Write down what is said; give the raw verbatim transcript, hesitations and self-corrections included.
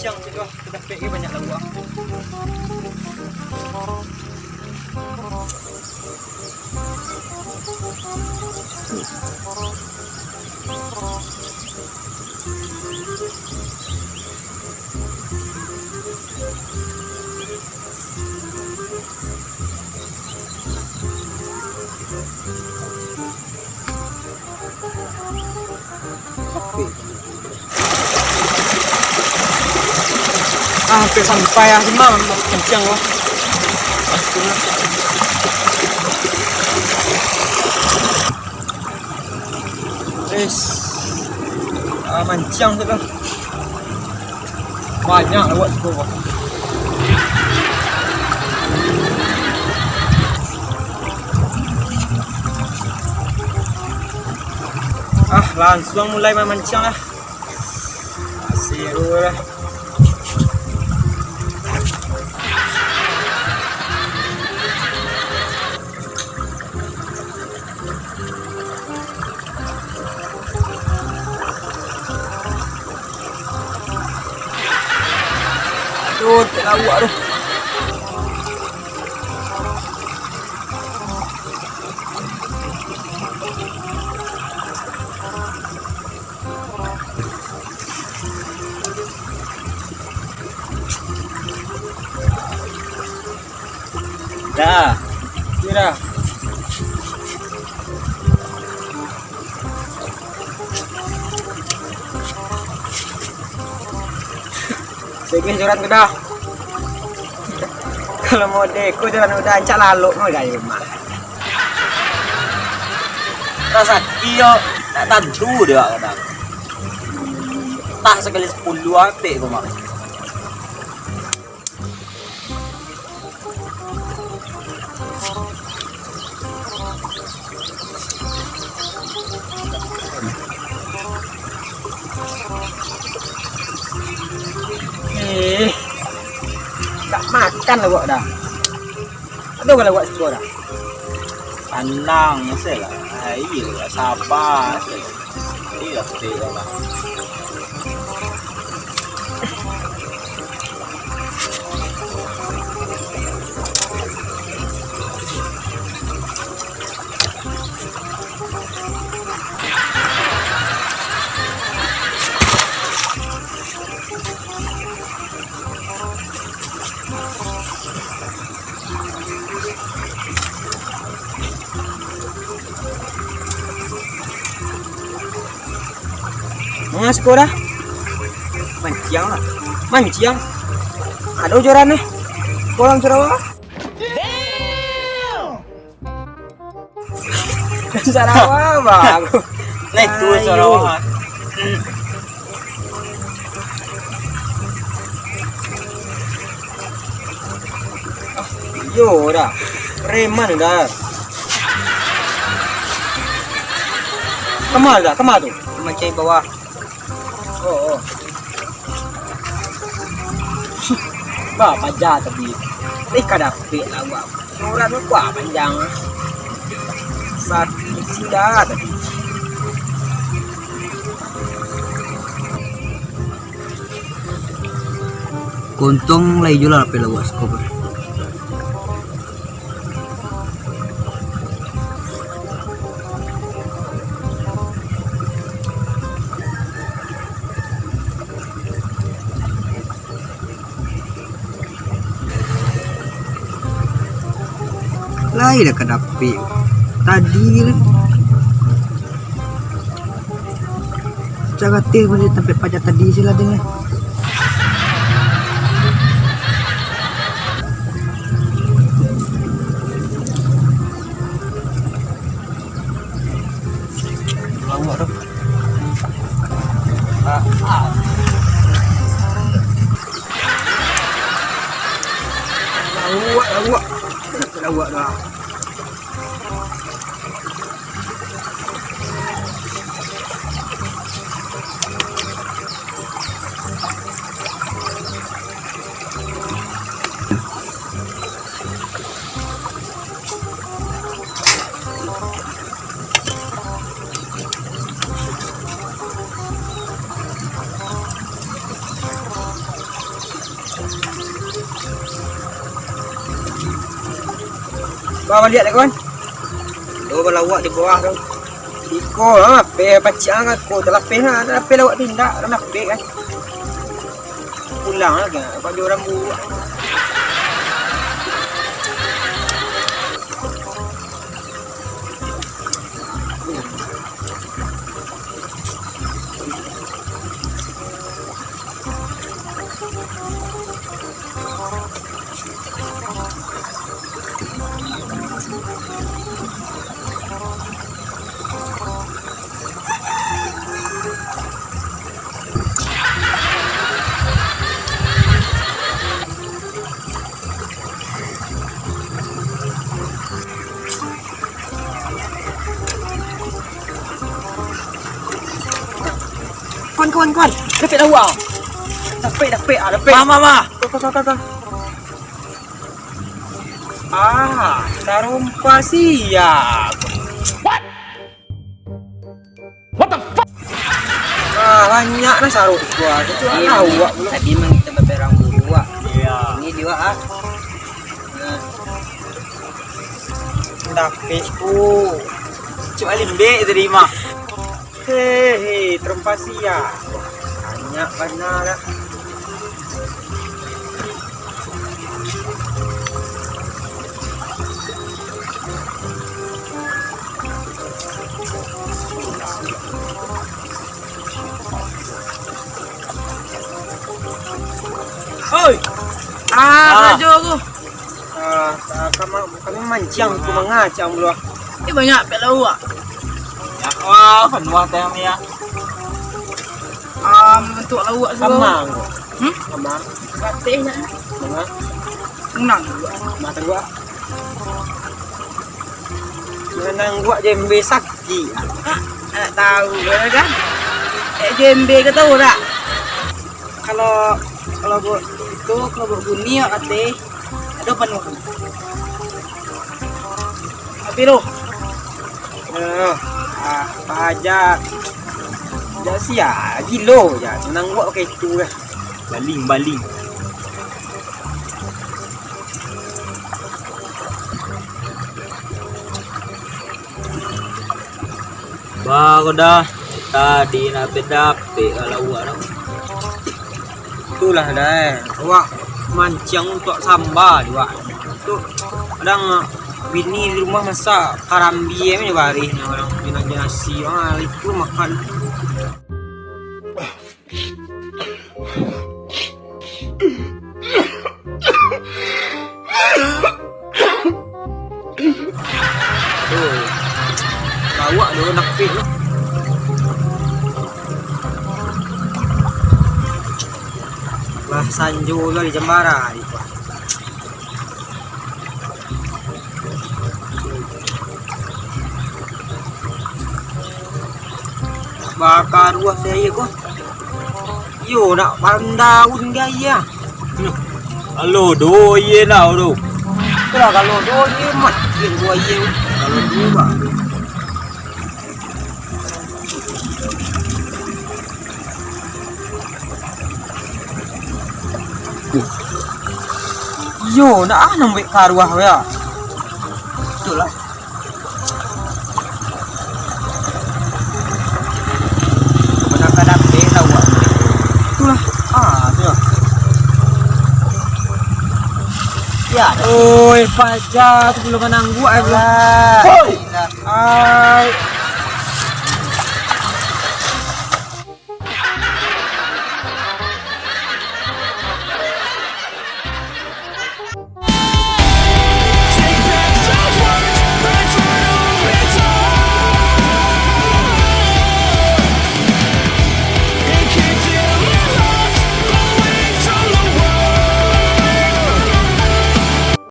Mancang tu lah, kita pek ke banyak lauak. Ah, hampir sampai ah, cuma kencang lah. Wes. Ah, mancang tu lah. Banyak lauak siko, Bang. Ah, lansuang mulai mamancang lah. Seru lah. Aduh, tak lauak tu. Dah. Kira. Segeh joran tu dah. Kalau mode ko joran udah ancak lalok no dari rumah. Rasaki yo, tak tantu dia kadang. Tah sakali sapuluah apik ko mah. Eh, tak makan lauak dah. Ado kalau lauak siko dah. Tanang se lah. Ah, iyo lah, saba se lah. Iyo, betul lah. Manga siko dah? Manciang lah. Manciang. Ado joran nih. Kolam Sarawa. Sarawa, Bang. Nah, itu Sarawa. Iyo dah. Preman dah. Kama dah, kama tu? Mancai bawah. Oh, oh. Bah, paja tadi. Eh, ka dapek lah, Bang. Orang tu kuat panjang. Sakit sida tadi. Untuang lai juo lah dapek lauak siko. Lai dah ka dapek tadi lah. Cak gatih pun di tampek paja tadi sih lah deh. Lauak tu. Ah, ah. Lauak, lauak. Lauak dah. Baliak lah, kawan. Tu balawak di bawah tu. Iko, ha, peh pacik ang ko, talapeh ha, talapeh lawak tu indak, talapeh kan. Pulang lah, kan. Apa dia orang buat? Kawan, kawan, kawan. Dapek lawak. Dapek, dapek, ah, dapek. Mah, mah, mah. Ko, ko, ko, ko, ko. Ah, tarompa siap. What? What the fuck? Ah, banyak lah sarok gua. Itu lawak pulo. Tadi mah kita baperang buruak. Iya. Ini juga, ah. Nah. Dapek ku. Cuma limbek tadi mah. Hehe, tarompa siap. Banyak bana lah. Oi! Ah, ah. Rajo aku. Ah, ah, kama-, kami mancing tu mangacang dulu. Eh, banyak pek lawak. Ya, wah, panuah teh ni ya. Ah, bentuk lawak tu. Kamang. Hmm? Kamang. Bateh nak. Kamang. Unang. Kamang tangguak. Manangguak jembe sakik. Ah, nak tahu kan? Eh, jembe ke tahu tak? Kalau, kalau buat itu, kalau buat bunyi, awak kateh, ado panuah. Tapi tu. Eh, ah, apa aja. Jak sia, gilo je. Manangguak pakai itu lah. Baling, baling. Baru dah tadi nak dapek kalau awak dah. Itulah dah, eh. Awak mancing untuak samba juga. Tu kadang bini di rumah masak karambia ni barih ni orang bina nasi. Ah, itu makan. Tuh. Lawak dulu nak pik tu. Lah sanjo tu di jambara di kuah. Bakaruah saya ko. Yo, nak pandaun gaya. Kalau do ye lah tu. Kalau do ye mati gua ye. Kalau do bah. Iyo, nak ah nambuik karuah ya. Itulah. Itulah. Ah, tu lah. Ya. Oi, paja tu belum manangguak eh, belum. Oi. Ai.